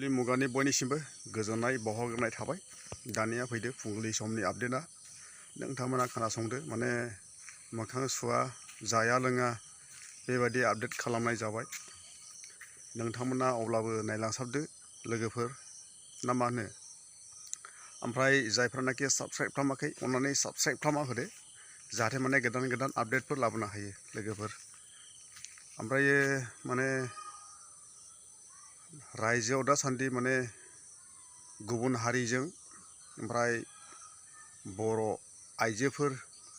मुगानि बयनिसिमबो गोजोननाय बावहरग्रोनाय थाबाय। दानिया फैदो फुंबिलि समनि आपडेटआ। नोंथांमोना खोनासंदो, माने मोखां सुवा जाया लोङा बेबायदि आपडेट खालामनाय जाबाय। नोंथांमोना अब्लाबो नायलांसाबदो लोगोफोर, ना मा होनो? ओमफ्राय जायफ्रानाखि साबस्क्राइब खालामाखै अन्नानै साबस्क्राइब खालामना होदो, जाहाथे माने गोदान गोदान आपडेटफोर लाबोनो हायो लोगोफोर। ओमफ्रायो माने रायजोआव दासान्दि माने गुबुन हारिजों ओमफ्राय बर' आइजोफोर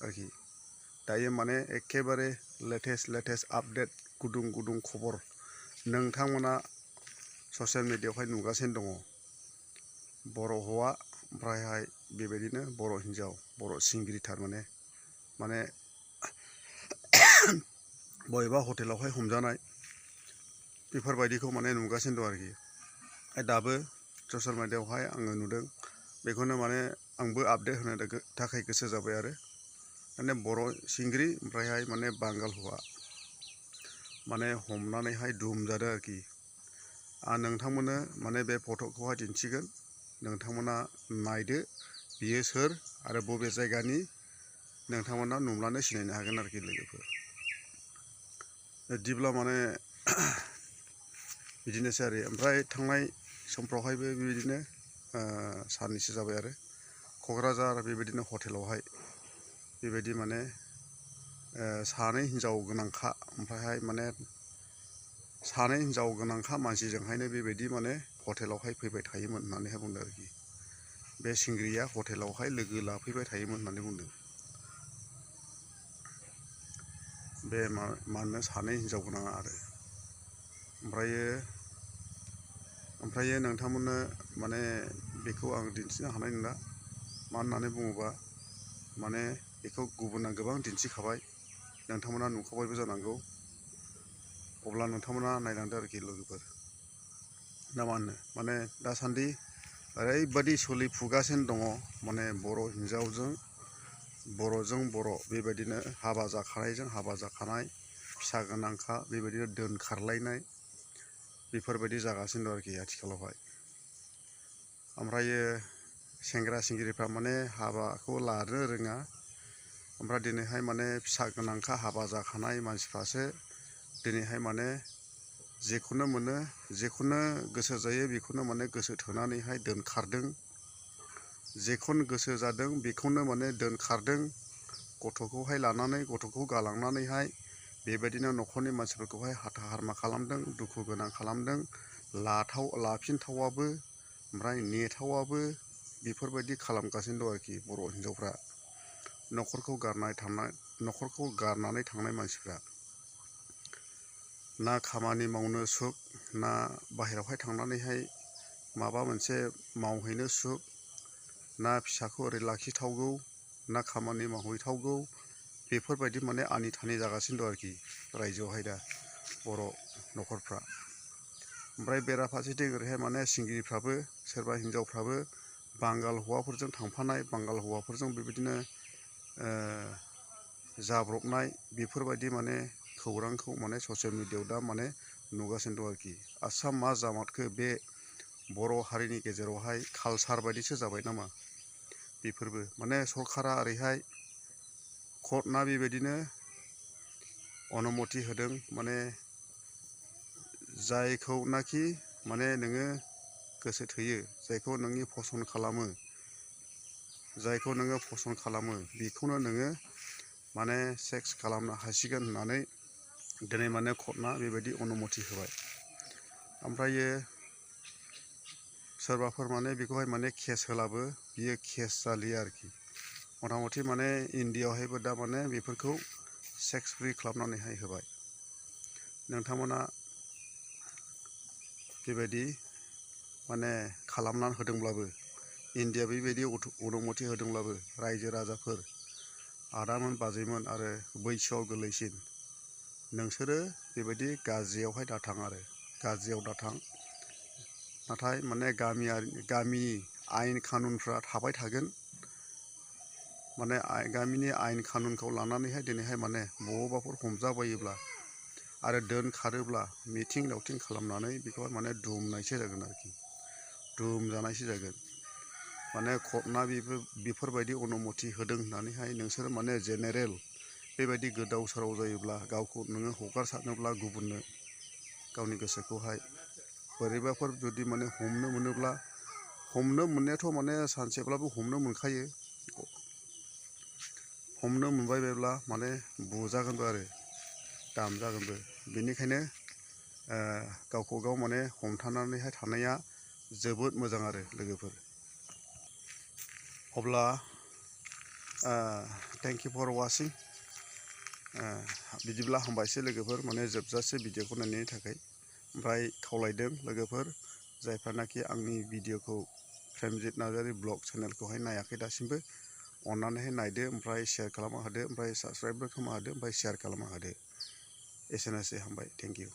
आरोखि दायो माने एखेबारे लेटेस्ट आपडेट गुदुं गुदुं खबर नोंथांमोना ससियेल मिडियायावहाय नुगासिनो दङ। बर' हौवा ओमफ्रायहाय बेबायदिनो बर' हिन्जाव, बर' सिंग्रि माने बबेबा हटेलावहाय हमजानाय बेफोरबायदिखौ माने नुगासिनो दं आरोखि। दाबो ससियेल मिडियायावहाय आङो नुदों, बेखौनो माने आंबो आपडेट होनो थाखाय गोसो जाबाय आरो। माने बर' सिंग्रि ओमफ्रायहाय माने बांगाल हौवा माने हमनानैहाय दुमजादों आरोखि। आं नोंथांमोननो माने बे फट'खौहाय दिन्थिगोन, नोंथांमोना नायदो बियो सोर आरो बबे जायगानि, नोंथांमोना नुब्लानो सिनायनो हागोन आरोखि लोगोफोर। बिदिब्ला माने बिदिनोसै आरो। ओमफ्राय थांनाय समफ्रावहायबो बेबायदिनो साननैसो जाबाय आरो क'क्राझार बेबायदिनो हटेलावहाय बेबायदि माने सानै हिन्जाव गोनांखा, ओमफ्रायहाय माने सानै हिन्जाव गोनांखा मानसिजोंहायनो बेबायदि माने हटेलावहाय फैबाय थायोमोन होननानैहाय बुंदों आरोखि। बे सिंग्रिया हटेलावहाय लोगो लाफैबाय थायोमोन होननानै बुंदों। बे मानो सानै हिन्जाव गोनाङा आरो। ओमफ्रायो नोंथांमोननो माने बेखौ आं दिन्थिनो हानाय नंला, मानो होननानै बुङोबा माने बेखौ गुबुना गोबां दिन्थिखाबाय, नोंथांमोना नुखाबायबो जानांगौ। अब्ला नोंथांमोना नायलांदो आरोखि लोगोफोर, ना मा होनो? माने दासान्दि ओरैबायदि सोलिफुगासिनो दङ, माने बर' हिन्जावजों बर' बेबायदिनो हाबा जाखानायजों हाबा जाखानाय, फिसा गोनांखा बेबायदिनो दोनखारलायनाय बेफोरबायदि जागासिनो दं आरोखि आथिखालावहाय। ओमफ्रायो सेंग्रा सिंग्रिफ्रा माने हाबाखौ लानो रोङा, ओमफ्राय दिनैहाय माने फिसा गोनांखा हाबा जाखानाय मानसिफ्रासो दिनैहाय माने जेखौनो मोनो जेखौनो गोसो जायो बेखौनो माने गोसो थोनानैहाय दोनखारदों, जेखौनो गोसो जादों बेखौनो माने दोनखारदों। गथ'खौहाय लानानै गथ'खौ गालांनानैहाय बेबायदिनो न'खरनि मानसिफोरखौहाय हाथा हारमा खालामदों, दुखु गोनां खालामदों, लाफिनथावाबो ओमफ्राय नेथावाबो बेफोरबायदि खालामगासिनो दं आरोखि बर' हिन्जावफ्रा। न'खरखौ गारनानै थांनाय मानसिफ्रा ना खामानि मावनो सुख, ना बाहेरायावहाय थांनानैहाय माबा मोनसे मावहैनो सुख, ना फिसाखौ ओरै लाखिथावगौ, ना खामानि मावहैथावगौ, बेफोरबायदि माने आनि थानि जागासिनो दं आरोखि रायजोआवहाय दा बर' न'खरफ्रा। ओमफ्राय बेराफारसेथिं ओरैहाय माने सिंगिरिफ्राबो सोरबा हिन्जावफ्राबो बांगाल हौवाफोरजों थांफानाय, बांगाल हौवाफोरजों बेबायदिनो जाब्रबनाय बेफोरबायदि माने खौरांखौ माने ससियेल मिडियायाव दा माने नुगासिनो दं आरोखि। आसाम मा जामारखो, बे बर' हारिनि गेजेरावहाय कालसार बायदिसो जाबाय नामा बेफोरबो। माने सरकारा ओरैहाय कर्टना बेबायदिनो अनुमति होदों, माने जायखौनाखि माने नोङो गोसो थोयो, जायखौ नोंनि फसन्द खालामो बेखौनो नोङो माने सेक्स खालामनो हासिगोन होननानै दिनै माने कर्टना बेबायदि अनुमति होबाय। ओमफ्रायो सोरबाफोर माने बेखौहाय माने केस होलाबो बियो केस जालिया आरोखि। मथा मथि माने इण्डियायावहायबो दा माने बेफोरखौ सेक्स फ्रि खालामनानैहाय होबाय। नोंथांमोना बेबायदि माने खालामनानै होदोंब्लाबो, इण्डिया बेबायदि अनुमति होदोंब्लाबो, रायजो राजाफोर, आदामोन बाजैमोन आरो बैसोआव गोरलैसिन, नोंसोरो बेबायदि गाज्रियावहाय दाथां। नाथाय माने गामिनि आयेन कानुनफ्रा थाबाय थागोन। माने गामिनि आयेन कानुनखौ लानानैहाय दिनैहाय माने बबावबाफोर हमजाबायोब्ला आरो दोनखारोब्ला मिथिं दावथिं खालामनानै बेखौहाय माने दुमनायसो जागोन आरोखि। दुम जानायसो जागोन। माने कर्टआ बेफोरबायदि अनुमति होदों होननानैहाय नोंसोर माने जेनेरेल बेबायदि गोदाव सोराव जायोब्ला गावखौ नोङो हगारसारनोब्ला गुबुननो गावनि गोसोखौहाय बोरैबाफोर जुदि माने हमनो मोनोब्ला, हमनो मोननायाथ' माने सानसेब्लाबो हमनो मोनखायो, हमनो मोनबाय बायब्ला माने बुजागोनबो आरो दामजागोनबो। बेनिखायनो गावखौ गाव माने हमथानानैहाय थानाया जोबोद मोजां आरो लोगोफोर। अब्ला थेंक इउ फर वाचिं। बिदिब्ला हामबायसै लोगोफोर, माने जोबजासे भिडिअखौ नायनायनि थाखाय। ओमफ्राय खावलायदों लोगोफोर जायफ्रानाखि आंनि भिडिअखौ प्रेमजित नार्जारि ब्लग चेनेलखौहाय नायाखै दासिमबो, अननानैहाय नायदो, ओमफ्राय शेयार खालामना होदो, ओमफ्राय साबस्क्राइबबो खालामना होदो, ओमफ्राय शेयार खालामना होदो। एसेनोसै, हामबाय, थेंक इउ।